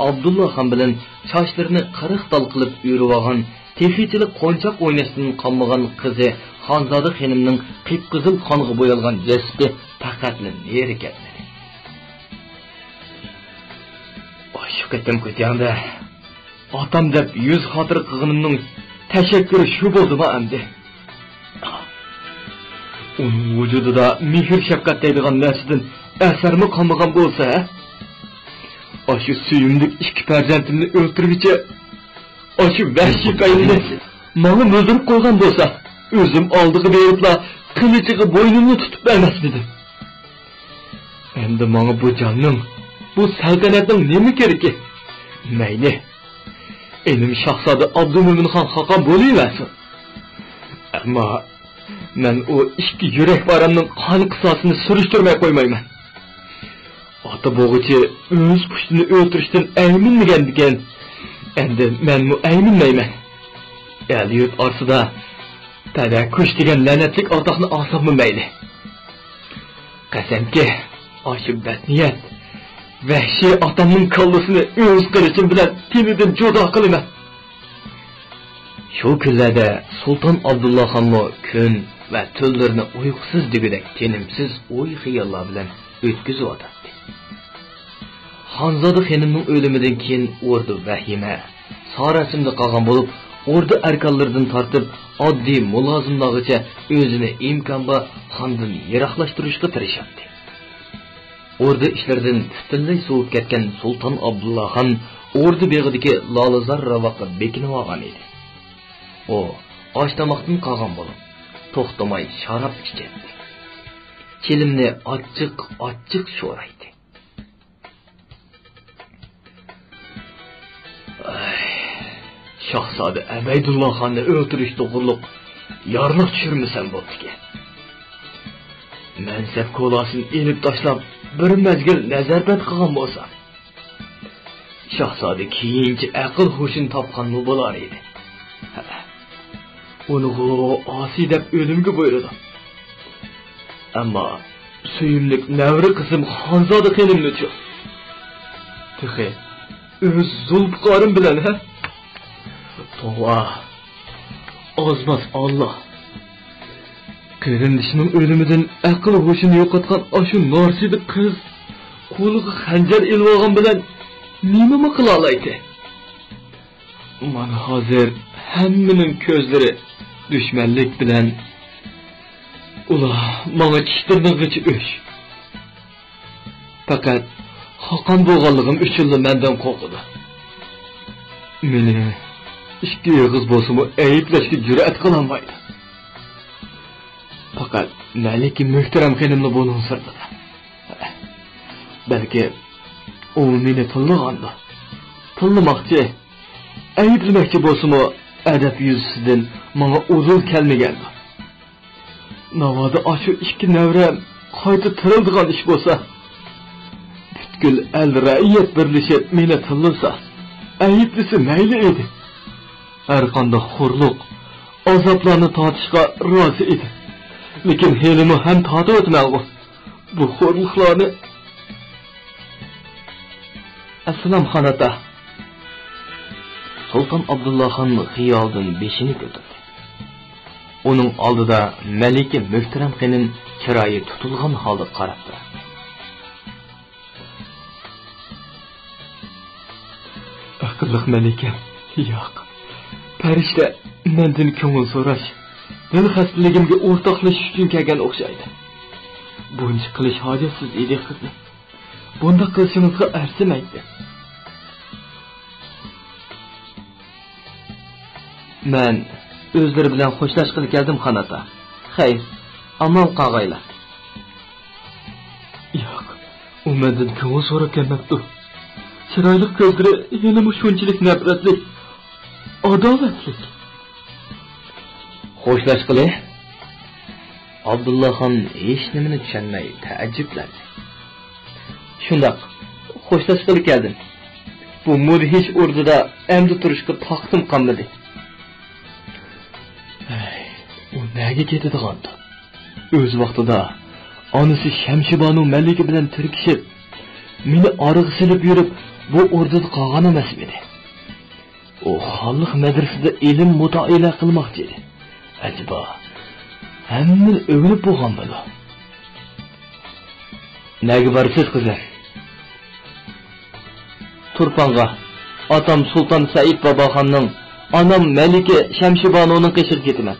ئابدۇللا خان بىلەن چاچلىرىنى قىرىق تال قىلىپ ئۆرۈۋالغان، تېخىچىلا قونچاق ئويناشتىن قانمىغان قىزى خانزادە خېنىمنىڭ قىپقىزىل قانغا بويالغان جەسىتى پەقەتلا نېرى كەتمىدى. ئاشۇ قېتىمقى جەڭدە ئاتام دەپ يۈز خاتىرە قىلغىنىمنىڭ تەشەككۈرى شۇ بولدىما ئەمدى؟ ئۇنىڭ ۋۇجۇدىدا مېھىر-شەپقەت دەيدىغان نەرسىدىن ئەسەرمۇ قالمىغان بولسا، ھە؟ ئاشۇ سۆيۈملۈك ئىككى پەرزەنتىمنى ئۆلتۈرگۈچە، ئاشۇ ۋەھشىي قاينىنى ماڭا مۆلدۈرۈپ قويغان بولسا، ئۆزۈم ئالدىغا بېرىپلا قىلىچىغا بوينۇمنى تۇتۇپ بەرمەسمىدىم؟ ئەمدى ماڭا بۇ جاننىڭ، بۇ سەلتەنەتنىڭ نېمە كېرىكى؟ مەيلى، ئىنىم شاھزادە ئابدۇمۆمىنخان خاقان بولۇۋەرسۇن. ئەمما مەن ئۇ ئىككى يۈرەك پارەمنىڭ قان قىساسىنى سۈرۈشتۈرمەي قويمايمەن. ئاتا بوغۇچى ئۆز پۇشتىنى ئۆلتۈرۈشتىن ئەيمىنمىگەندىكىن، ئەمدى مەنمۇ ئەيمىنمەيمەن. ئەل-يۇرت ئارىسىدا تەۋەكۈش دېگەن لەنەتلىك ئاتاقنى ئالساممۇ مەيلى. قەسەمكى، ئاشۇ بەتنىيەت، ۋەھشىي ئاتامنىڭ كاللىسىنى ئۆز قىلىچىم بىلەن تېنىدىن جۇدا قىلىمەن. شۇ كۈنلەردە سۇلتان ئابدۇللا خانمۇ كۈن ۋە تۈنلىرىنى ئۇيقۇسىز دېگۈدەك تىنىمسىز ئوي-خىياللار بىلەن ئۆتكۈزۈۋاتاتتى. خانزادە خېنىمنىڭ ئۆلۈمىدىن كېيىن ئوردا ۋەھىمە، ساراسىمىدە قالغان بولۇپ، ئوردا ئەركانلىرىدىن تارتىپ ئاددىي مۇلازىملارغىچە ئۆزىنى ئىمكان بار خاندىن يىراقلاشتۇرۇشقا تىرىشاتتى. ئوردا ئىشلىرىدىن پۈتۈنلەي سوۋۇپ كەتكەن سۇلتان ئابدۇللا خان ئوردا بېغىدىكى لالىزار راۋاققا بېكىنىۋالغان ئىدى. ئۇ ئاش-تاماقتىن قالغان بولۇپ، توختىماي شاراب ئىچەتتى. چىلىمنى ئاچچىق-ئاچچىق شورايتتى. ئاي، شاھزادە ئەبەيدۇللا خاننى ئۆلتۈرۈش توغرۇلۇق يارلىق چۈشۈرمىسەم بولىدىكەن. مەنسەپ كولاسىنى ئېلىپ تاشلاپ، بىر مەزگىل نەزەربەند قىلغان بولسام، شاھزادە كېيىنچە ئەقىل ھوشىنى تاپقانمۇ بولار ئىدى. ھە، ئۇنىغۇ ئاسىي دەپ ئۆلۈمگە بۇيرۇدۇم. ئەمما سۆيۈملۈك نەۋرە قىزىم خانزادە خېنىمنىچۇ؟ تېخى ئۆز زۇلپىقارىم بىلەن، ھە؟ توۋا، ئازماس ئاللا! قېرىندىشىنىڭ ئۆلۈمىدىن ئەقىل ھوشىنى يوقاتقان ئاشۇ نارسىدىق قىز قولىغا خەنجەر ئېلىۋالغان بىلەن نېمىمۇ قىلالايتتى؟ مانا ھازىر ھەممىنىڭ كۆزلىرى دۈشمەنلىك بىلەن ئۇلار ماڭا چىشتىرنىغىچە ئۆچ. پەقەت خاقان بولغانلىقىم ئۈچۈنلا مەندىن قورقىدۇ. مېنى ئىككى ئېغىز بولسىمۇ ئەيىبلەشكە جۈرئەت قىلالمايدۇ. پەقەت مەلىكە مۆھتەرەم خېنىملا بۇنىڭ سىرتىدا. بەلكى ئۇ مېنى تىللىغاندۇ. تىللىماقچى، ئەيىبلىمەكچى بولسىمۇ، ئەدەپ يۈزىسىدىن ماڭا ئۇدۇل كەلمىگەندۇ. ناۋادا ئاشۇ ئىككى نەۋرەم قايتا تىرىلىدىغان ئىش بولسا، پۈتكۈل ئەل رەئىيەت بىرلىشىپ مېنى تىللىسا، ئەيىبلىسە مەيلى ئىدى. ھەرقانداق خورلۇق، ئازابلارنى تارتىشقا رازى ئىدى. لېكىن ھېلىمۇ ھەم تارتىۋاتىمەنغۇ بۇ خورلۇقلارنى. ئەسسالام، خان ئاتا. سۇلتان ئابدۇللا خان خىيالدىن بېشىنى كۆتۈردى. ئۇنىڭ ئالدىدا مەلىكە مۆھتەرەم خېنىم چىرايى تۇتۇلغان ھالدا قاراپ تۇراتتى. ئەقىللىق مەلىكەم، ياق. پەرىشتە مەندىن كۆڭۈل سوراش، دىل خەستىلىكىمگە ئورتاقلىشىش ئۈچۈن كەلگەن ئوخشايدۇ. بۇنچە قىلىش ھاجەتسىز ئىدى، قىزىم. بۇنداق قىلىشىڭىزغا ئەرزىمەيتتى. مەن ئۆزلىرى بىلەن خوشلاشقىلى كەلدىم، خان ئاتا. خەير، ئامان قالغايلا. ياق، ئۇ مەندىن كۆڭۈل سوراپ كەلمەپتۇ. چىرايلىق كۆزلىرى ھېلىمۇ شۇنچىلىك نەپرەتلىك، ئاداۋەتلىك. خوشلاشقىلى؟ ئابدۇللا خان ھېچنېمىنى چۈشەنمەي تەئەججۈپلەندى. شۇنداق، خوشلاشقىلى كەلدىم. بۇ مۇدھىش ئوردىدا ئەمدى تۇرۇشقا تاقىتىم قالمىدى. ھەي، ئۇ نەگە كېتىدىغاندۇ؟ ئۆز ۋاقتىدا ئانىسى شەمشىبانۇ مەلىكە بىلەن تىركىشىپ، مېنى ئارىغا سېلىپ يۈرۈپ، بۇ ئوردىدا قالغان ئەمەسمىدى؟ ئۇ خانلىق مەدرىسىدە ئىلىم مۇتائىلە قىلماقچى ئىدى. ئەجەبا، ھەممىنى ئۆگىنىپ بولغانمىدۇ؟ نەگە بارىسىز، قىزىم؟ تۇرپانغا، ئاتام سۇلتان سەئىد باباخاننىڭ، ئانام مەلىكە شەمشىبانۇنىڭ قېشىغا كېتىمەن.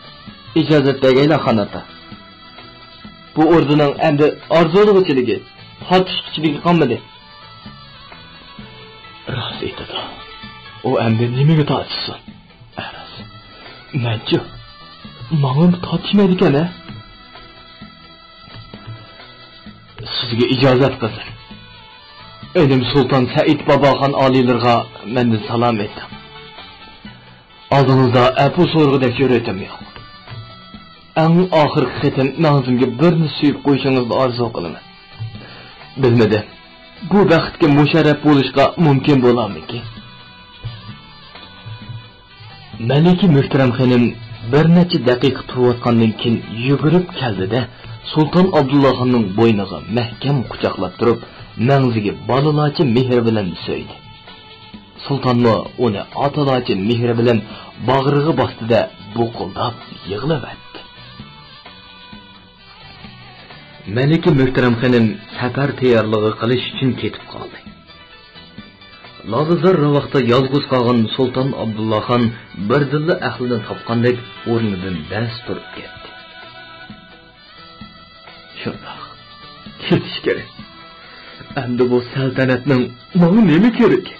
ئىجازەت بەرگەيلا، خان ئاتا. بۇ ئوردىنىڭ ئەمدى ئارزۇلىغۇچىلىكى، تارتىشقۇچىلىكى قالمىدى. راست ئېيتىدۇ. ئۇ ئەمدى نېمىگە تارتىشسۇن؟ ئەرز. مەنچۇ؟ ماڭىمۇ تارتىشمايدىكەن، ھە؟ سىزگە ئىجازەت، قىزىم. ئىنىم سۇلتان سەئىد باباخان ئالىيلىرىغا مەندىن سالام ئېيتىڭ. ئالدىڭىزدا ئەپۇ سورىغۇدەك جۈرئىتىم يوق. ئەڭ ئاخىرقى قېتىم مەڭزىمگە بىرنى سۆيۈپ قويۇشىڭىزنى ئارزۇ قىلىمەن. بىلمىدىم، بۇ بەختكە مۇشەررەپ بولۇشقا مۇمكىن بولارمىكىن؟ مەلىكە مۆھتەرەم خېنىم بىر نەچچە دەقىقە تۇرۇۋاتقاندىن كېيىن يۈگۈرۈپ كەلدى-دە، سۇلتان ئابدۇللاخاننىڭ بوينىغا مەھكەم قۇچاقلاپ تۇرۇپ، مەڭزىگە بالىلارچە مېھرى بىلەن سۆيدى. سۇلتانمۇ ئۇنى ئاتىلارچە مېھرى بىلەن باغرىغا باستى-دە، بۇقۇلداپ يىغلىۋەتتى. مەلىكە مۆھتەرەم خېنىم سەپەر تەييارلىقى قىلىش ئۈچۈن كېتىپ قالدى. لالىزار راۋاقتا يالغۇز قالغان سۇلتان ئابدۇللاخان بىردىنلا ئەقلىنى تاپقاندەك ئورنىدىن دەس تۇرۇپ كەتتى. شۇنداق، كېتىش كېرەك. ئەمدى بۇ سەلتەنەتنىڭ ماڭا نېمە كېرىكى؟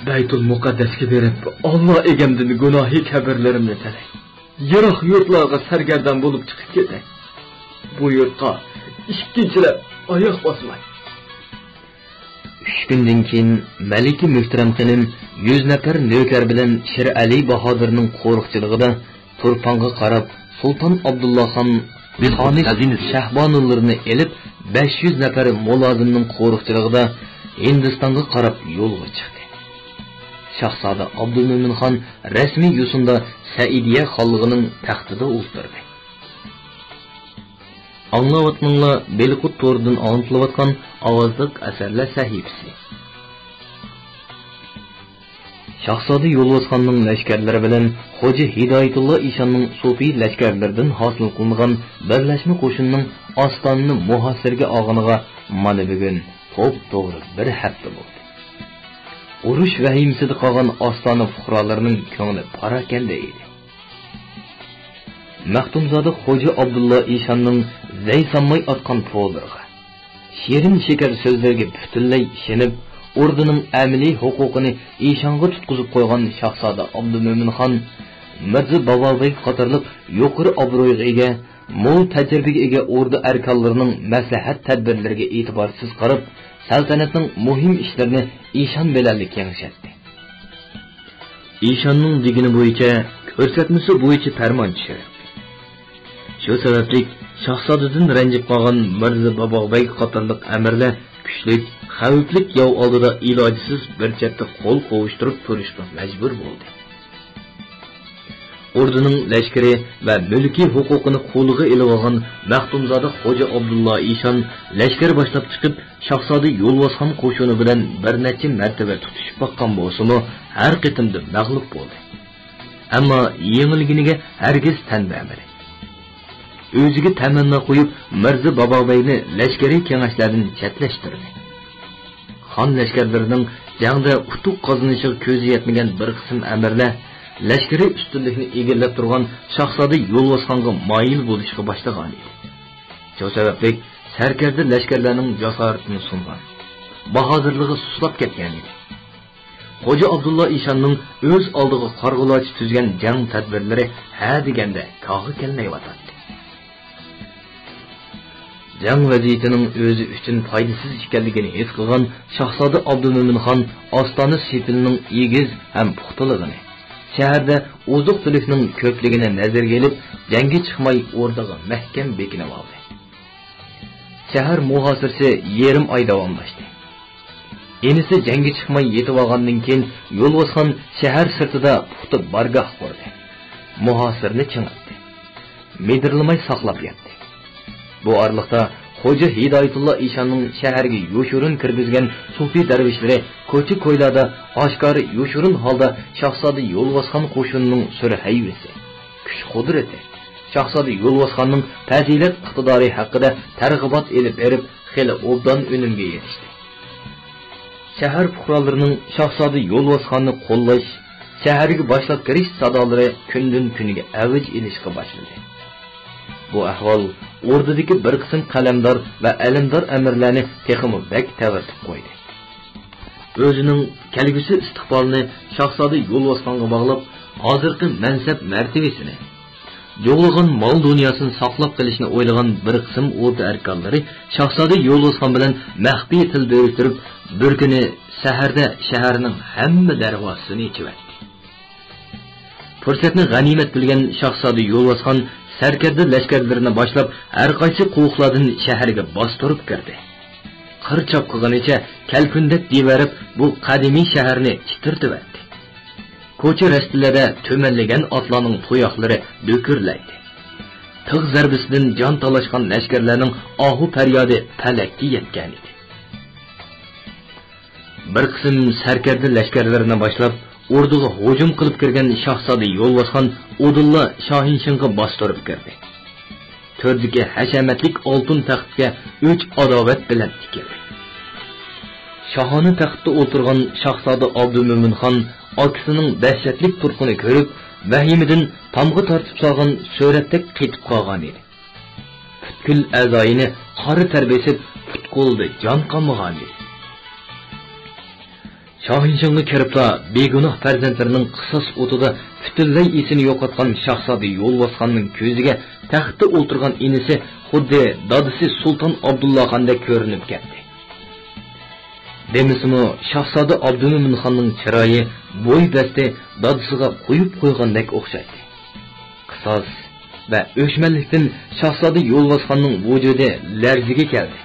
بەيتۇل مۇقەددەسكە بېرىپ، ئاللا ئىگەمدىن گۇناھى كەبىرلىرىمنى تىلەي. يىراق يۇرتلارغا سەرگەردان بولۇپ چىقىپ كېتەي. بۇ يۇرتقا ئىككىنچىلەپ ئاياق باسماي. ئۈچ كۈندىن كېيىن مەلىكە مۆھتەرەم خېنىم يۈز نەپەر نۆكەر بىلەن شىرئەلى باھادىرنىڭ قورۇقچىلىقىدا تۇرپانغا قاراپ، سۇلتان ئابدۇللا خان خانىش شەھبانۇللىرىنى ئېلىپ، بەش يۈز نەپەر مۇلازىمنىڭ قورۇقچىلىقىدا ھىندىستانغا قاراپ يولغا چىقتى. شاھزادە ئابدۇمۆمىن خان رەسمىي يوسۇندا سەئىدىيە خانلىقىنىڭ تەختىدە ئولتۇردى. ئاڭلاۋاتقىنىڭلار بېلىقۇت تورىدىن ئاڭلىتىلىۋاتقان ئاۋازلىق ئەسەرلەر سەھىپىسى. شاھزادە يولۋاسخاننىڭ لەشكەرلىرى بىلەن خوجا ھىدايەتۇللا ئىشاننىڭ سوپى لەشكەرلىرىدىن ھاسىل قىلىنغان بىرلەشمە قوشۇننىڭ ئاستانىنى مۇھاسىرىگە ئالغىنىغا مانا بۈگۈن توپتوغرا بىر ھەپتە بولدى. ئۇرۇش ۋەھىمىسىدە قالغان ئاستانە پۇقرالىرىنىڭ كۆڭلى پاراكەندە ئىدى. مەختۇمزادە خوجا ئابدۇللا ئىشاننىڭ زەي سانماي ئاتقان پولىرىغا، شېرىن شېكەر سۆزلىرىگە پۈتۈنلەي ئىشىنىپ، ئوردىنىڭ ئەمەلىي ھوقۇقىنى ئىشانغا تۇتقۇزۇپ قويغان شاھزادە ئابدۇمۆمىن خان، مىرزا بابابەگ قاتارلىق يۇقىرى ئابرۇيغا ئىگە، مول تەجرىبىگە ئىگە ئوردا ئەركانلىرىنىڭ مەسلىھەت تەدبىرلىرىگە ئېتىبارسىز قاراپ، سەلتەنەتنىڭ مۇھىم ئىشلىرىنى ئىشان بىلەنلا كېڭىشەتتى. ئىشاننىڭ دېگىنى بويىچە، كۆرسەتمىسى بويىچە پەرمان چۈشۈرەتتى. شۇ سەۋەبلىك شاھزادىدىن رەنجىپ قالغان مىرزا بابابەگ قاتارلىق ئەمىرلەر كۈچلۈك، خەۋپلىك ياۋ ئالدىدا ئىلاجسىز بىر چەتتە قول قوۋۇشتۇرۇپ تۇرۇشقا مەجبۇر بولدى. ئوردىنىڭ لەشكىرى ۋە مۈلكىي ھوقۇقىنى قولىغا ئېلىۋالغان مەختۇمزادە خوجا ئابدۇللا ئىشان لەشكەر باشلاپ چىقىپ، شاھزادە يولۋاسخان قوشۇنى بىلەن بىر نەچچە مەرتىبە تۇتۇشۇپ باققان بولسىمۇ، ھەر قېتىمدا مەغلۇپ بولدى. ئەمما يېڭىلگىنىگە ھەرگىز تەن بەرمىدى. ئۆزىگە تەمەننا قويۇپ، مىرزا بابابەگنى لەشكىرىي كېڭەشلەردىن چەتلەشتۈردى. خان لەشكەرلىرىنىڭ جەڭدە ئۇتۇق قازىنىشىغا كۆزى يەتمىگەن بىر قىسىم ئەمىرلەر لەشكىرىي ئۈستۈنلۈكنى ئىگىلەپ تۇرغان شاھزادە يولۋاسخانغا مايىل بولۇشقا باشلىغان ئىدى. شۇ سەۋەبلىك سەركەردە لەشكەرلەرنىڭ جاسارىتىنى سۇنغان، باھادىرلىقى سۇسلاپ كەتكەن ئىدى. خوجا ئابدۇللا ئىشاننىڭ ئۆز ئالدىغا قارىغۇلارچە تۈزگەن جەڭ تەدبىرلىرى ھە دېگەندە كاغا كەلمەيۋاتاتتى. جەڭ ۋەزىيىتىنىڭ ئۆزى ئۈچۈن پايدىسىز ئىكەنلىكىنى ھېس قىلغان شاھزادە ئابدۇمۆمىن خان ئاستانە سېپىلىنىڭ ئېگىز ھەم پۇختىلىقىنى، شەھەردە ئوزۇق-تۈلۈكنىڭ كۆپلۈكىنى نەزەرگە ئېلىپ، جەڭگە چىقماي ئوردىغا مەھكەم بېكىنىۋالدى. شەھەر مۇھاسىرىسى يېرىم ئاي داۋاملاشتى. ئىنىسى جەڭگە چىقماي يېتىۋالغاندىن كېيىن، يولۋاسخان شەھەر سىرتىدا پۇختا بارگاھ قۇردى. مۇھاسىرىنى چىڭىتتى. مىدىرلىماي ساقلاپ ياتتى. بۇ ئارىلىقتا خوجا ھىدايەتۇللا ئىشاننىڭ شەھەرگە يوشۇرۇن كىرگۈزگەن سوپى دەرۋىشلىرى كوچا-كويلاردا ئاشكارا يوشۇرۇن ھالدا شاھزادە يولۋاسخان قوشۇنىنىڭ سۈر ھەيۋىسى، كۈچ-قۇدرىتى، شاھزادە يولۋاسخاننىڭ پەزىلەت ئىقتىدارى ھەققىدە تەرغىبات ئېلىپ بېرىپ، خېلى ئوبدان ئۈنۈمگە ئېرىشتى. شەھەر پۇقرالىرىنىڭ شاھزادە يولۋاسخاننى قوللاش، شەھەرگە باشلاپ كىرىش سادالىرى كۈندىن-كۈنگە ئەۋج ئېلىشقا باشلىدى. بۇ ئەھۋال ئوردىدىكى بىر قىسىم قەلەمدار ۋە ئەلەمدار ئەمىرلەرنى تېخىمۇ بەك تەۋرىتىپ قويدى. ئۆزىنىڭ كەلگۈسى ئىستىقبالىنى شاھزادە يولۋاسخانغا باغلاپ، ھازىرقى مەنسەپ مەرتىۋىسىنى، جۇغلىغان مال-دۇنياسىنى ساقلاپ قېلىشنى ئويلىغان بىر قىسىم ئوردا ئەركانلىرى شاھزادە يولۋاسخان بىلەن مەخپىي تىل بىرىكتۈرۈپ، بىر كۈنى سەھەردە شەھەرنىڭ ھەممە دەرۋازىسىنى ئېچىۋەتتى. پۇرسەتنى غەنىيمەت بىلگەن شاھزادە يولۋاسخان سەركەردە لەشكەرلىرىنى باشلاپ، ھەرقايسى قوۋۇقلاردىن شەھەرگە باستۇرۇپ كىردى. قىر چاپقىغىنىچە كەلكۈندەك دېۋىرىپ، بۇ قەدىمىي شەھەرنى تىترىتىۋەتتى. كوچا-رەستىلەردە تۈمەنلىگەن ئاتلارنىڭ تۇياقلىرى دۈكۈرلەيتتى. تىغ زەربىسىدىن جان تالاشقان لەشكەرلەرنىڭ ئاھۇ-پەريادى پەلەككە يەتكەنىدى. بىر قىسىم سەركەردە لەشكەرلىرىنى باشلاپ، ئوردىغا ھۇجۇم قىلىپ كىرگەن شاھزادە يولۋاسخان ئۇدۇللا شاھىنشىڭغا باستۇرۇپ كىردى. تۆردىكى ھەشەمەتلىك ئالتۇن تەختكە ئۆچ-ئاداۋەت بىلەن تىكىلدى. شاھانە تەختتە ئولتۇرغان شاھزادە ئابدۇمۆمىن خان ئاكىسىنىڭ دەھشەتلىك تۇرقىنى كۆرۈپ، ۋەھىمىدىن تامغا تارتىپ سالغان سۆرەتتەك قېتىپ قالغانىدى. پۈتكۈل ئەزايىنى قارا تەر بېسىپ، پۇت-قولىدا جان قالمىغانىدى. شاھىنشىڭغا كىرىپلا بىگۇناھ پەرزەنتلىرىنىڭ قىساس ئوتىدا پۈتۈنلەي ئېسىنى يوقاتقان شاھزادە يولۋاسخاننىڭ كۆزىگە تەختتە ئولتۇرغان ئىنىسى خۇددى دادىسى سۇلتان ئابدۇللاخاندەك كۆرۈنۈپ كەتتى. دېمىسىمۇ، شاھزادە ئابدۇمۆمىن خاننىڭ چىرايى، بوي-بەستى دادىسىغا قويۇپ قويغاندەك ئوخشايتتى. قىساس ۋە ئۆچمەنلىكتىن شاھزادە يولۋاسخاننىڭ ۋۇجۇدى لەرزىگە كەلدى.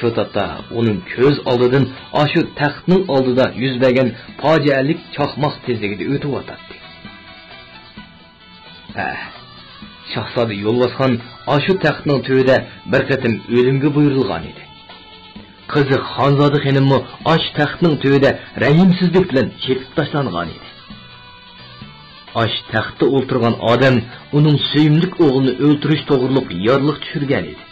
شۇ تاپتا ئۇنىڭ كۆز ئالدىدىن ئاشۇ تەختنىڭ ئالدىدا يۈز بەرگەن پاجىئەلىك چاقماق تېزلىكىدە ئۆتۈۋاتاتتى. ھە، شاھزادە يولۋاسخان ئاشۇ تەختنىڭ تۈۋىدە بىر قېتىم ئۆلۈمگە بۇيرۇلغان ئىدى. قىزى خانزادە خېنىممۇ ئاشۇ تەختنىڭ تۈۋىدە رەھىمسىزلىك بىلەن چېپىپ تاشلانغان ئىدى. ئاشۇ تەختتە ئولتۇرغان ئادەم ئۇنىڭ سۆيۈملۈك ئوغلىنى ئۆلتۈرۈش توغرۇلۇق يارلىق چۈشۈرگەن ئىدى.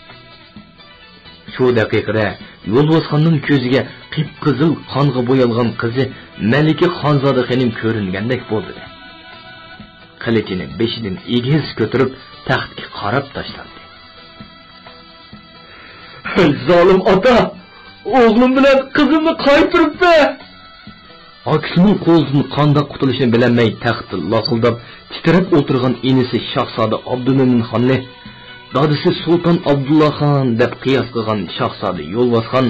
شۇ دەقىقىدە يولۋاسخاننىڭ كۆزىگە قىپقىزىل قانغا بويالغان قىزى مەلىكە خانزادە خېنىم كۆرۈنگەندەك بولدى. قىلىچىنى بېشىدىن ئېگىز كۆتۈرۈپ، تەختكە قاراپ تاشلاندى. ھەي، زالىم ئاتا! ئوغلۇم بىلەن قىزىمنى قايتۇرۇپ بەر! ئاكىسىنىڭ قولىدىن قانداق قۇتۇلۇشنى بىلەلمەي، تەختتە لاقىلداپ، تىترەپ ئولتۇرغان ئىنىسى شاھزادە ئابدۇمۆمىن خاننى دادىسى سۇلتان ئابدۇللا خان دەپ قىياس قىلغان شاھزادە يولۋاسخان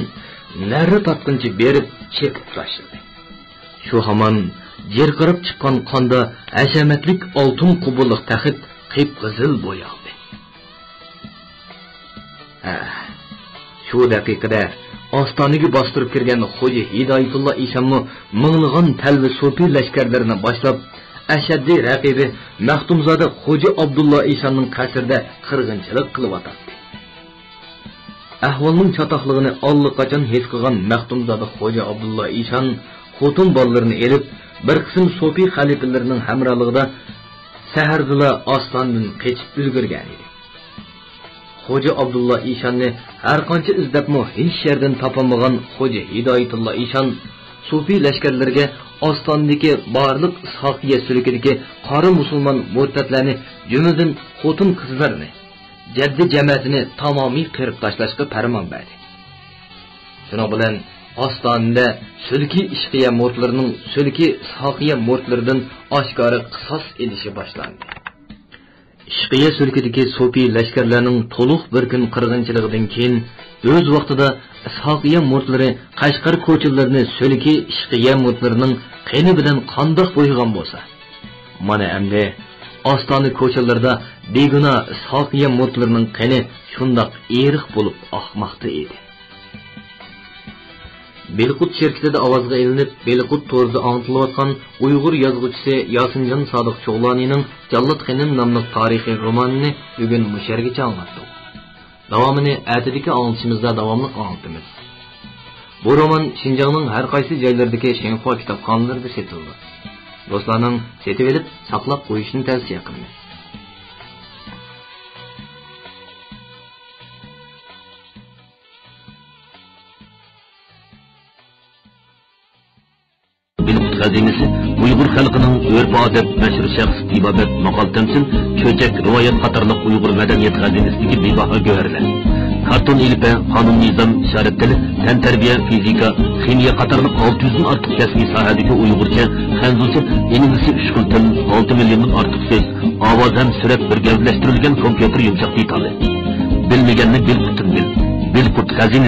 نەررە تارتقىنىچە بېرىپ چېقىپ تاشلىدى. شۇ ھامان جىرقىراپ چىققان قاندا ھەشەمەتلىك ئالتۇن قوبۇرلۇق تەخت قىپقىزىل بويالدى. ھە، شۇ دەقىقىدە ئاستانىگە باستۇرۇپ كىرگەن خوجا ھىدايىتۇللا ئىشانمۇ مىڭلىغان تەلۋە سوپى لەشكەرلىرىنى باشلاپ، ئەشەددىي رەقىبى مەختۇمزادە خوجا ئابدۇللا ئىشاننىڭ قەسرىدە قىرغىنچىلىق قىلىۋاتاتتى. ئەھۋالنىڭ چاتاقلىقىنى ئاللىقاچان ھېس قىلغان مەختۇمزادە خوجا ئابدۇللا ئىشان خوتۇن بالىلىرىنى ئېلىپ، بىر قىسىم سوپى خەلىپىلىرىنىڭ ھەمراھلىقىدا سەھەردىلا ئاستانىدىن قېچىپ ئۈلگۈرگەن ئىدى. خوجا ئابدۇللا ئىشاننى ھەرقانچە ئىزدەپمۇ ھېچ يەردىن تاپالمىغان خوجا ھىدايىتۇللا ئىشان سوپى لەشكەرلىرىگە ئاستانىدىكى بارلىق ئىسھاقىيە سۈلكىدىكى قارا مۇسۇلمان مۇرتەتلەرنى، جۈملىدىن خوتۇن-قىزلارنى، جەددە جەمەتىنى تامامىي قىرىپ تاشلاشقا پەرمان بەردى. شۇنىڭ بىلەن ئاستانىدە سۈلكى ئىشقىيە مۇرتلىرىنىڭ سۈلكى ئىسھاقىيە مۇرتلىرىدىن ئاشكارا قىساس ئېلىشى باشلاندى. ئىشقىيە سۈلكىدىكى سوپى لەشكەرلەرنىڭ تولۇق بىر كۈن قىرغىنچىلىقىدىن كېيىن، ئۆز ۋاقتىدا ئىسھاقىيە مۇرتلىرى قەشقەر كوچىلىرىنى سۈلكى ئىشقىيە مۇرتلىرىنىڭ قېنى بىلەن قانداق بويىغان بولسا، مانا ئەمدى ئاستانە كوچىلىرىدا بىگۇناھ ئىسھاقىيە مۇرتلىرىنىڭ قېنى شۇنداق ئېرىق بولۇپ ئاقماقتا ئىدى. بېلىققۇت شىركىتىدە ئاۋازغا ئېلىنىپ، بېلىققۇت تورىدا ئاڭلىتىلىۋاتقان ئۇيغۇر يازغۇچىسى ياسىنجان سادىق چوغلانىنىڭ جاللات خېنىم ناملىق تارىخىي رومانىنى بۈگۈن مۇشۇ يەرگىچە ئاڭلاتتۇق. داۋامىنى ئەتىدىكى ئاڭلىتىشىمىزدا داۋاملىق ئاڭلىتىمىز. بۇ رومان شىنجاڭنىڭ ھەر قايسى جايلىرىدىكى شىنخۇا كىتابخانىلىرىدا سېتىلىدۇ. دوستلارنىڭ سېتىۋېلىپ ساقلاپ قويۇشىنى تەۋسىيە قىلىمىز. بېلىققۇت خەزىنىسى ئۇيغۇر خەلقىنىڭ ئۆرپ-ئادەت، مەشھۇر شەخس، تېبابەت، ماقال-تەمسىل، چۆچەك، رىۋايەت قاتارلىق ئۇيغۇر مەدەنىيەت خەزىنىسىدىكى بىباھا گۆھەرلەر. كارتون ئېلىپبە، قانۇن-نىزام، ئىشارەت تىلى، تەنتەربىيە، فىزىكا، خىمىيە قاتارلىق ئالتە يۈزدىن ئارتۇق كەسپىي ساھەدىكى ئۇيغۇرچە، خەنزۇچە، ئىنگلىزچە ئۈچ خىل تىل، ئالتە مىليوندىن ئارتۇق سۆز، ئاۋاز ھەم سۈرەت بىر گەۋدىلەشتۈرۈلگەن كومپيۇتېر يۇمشاق دېتالى. بىلمىگەننى بىلقۇتتىن بىل. بىلقۇت خەزىنە.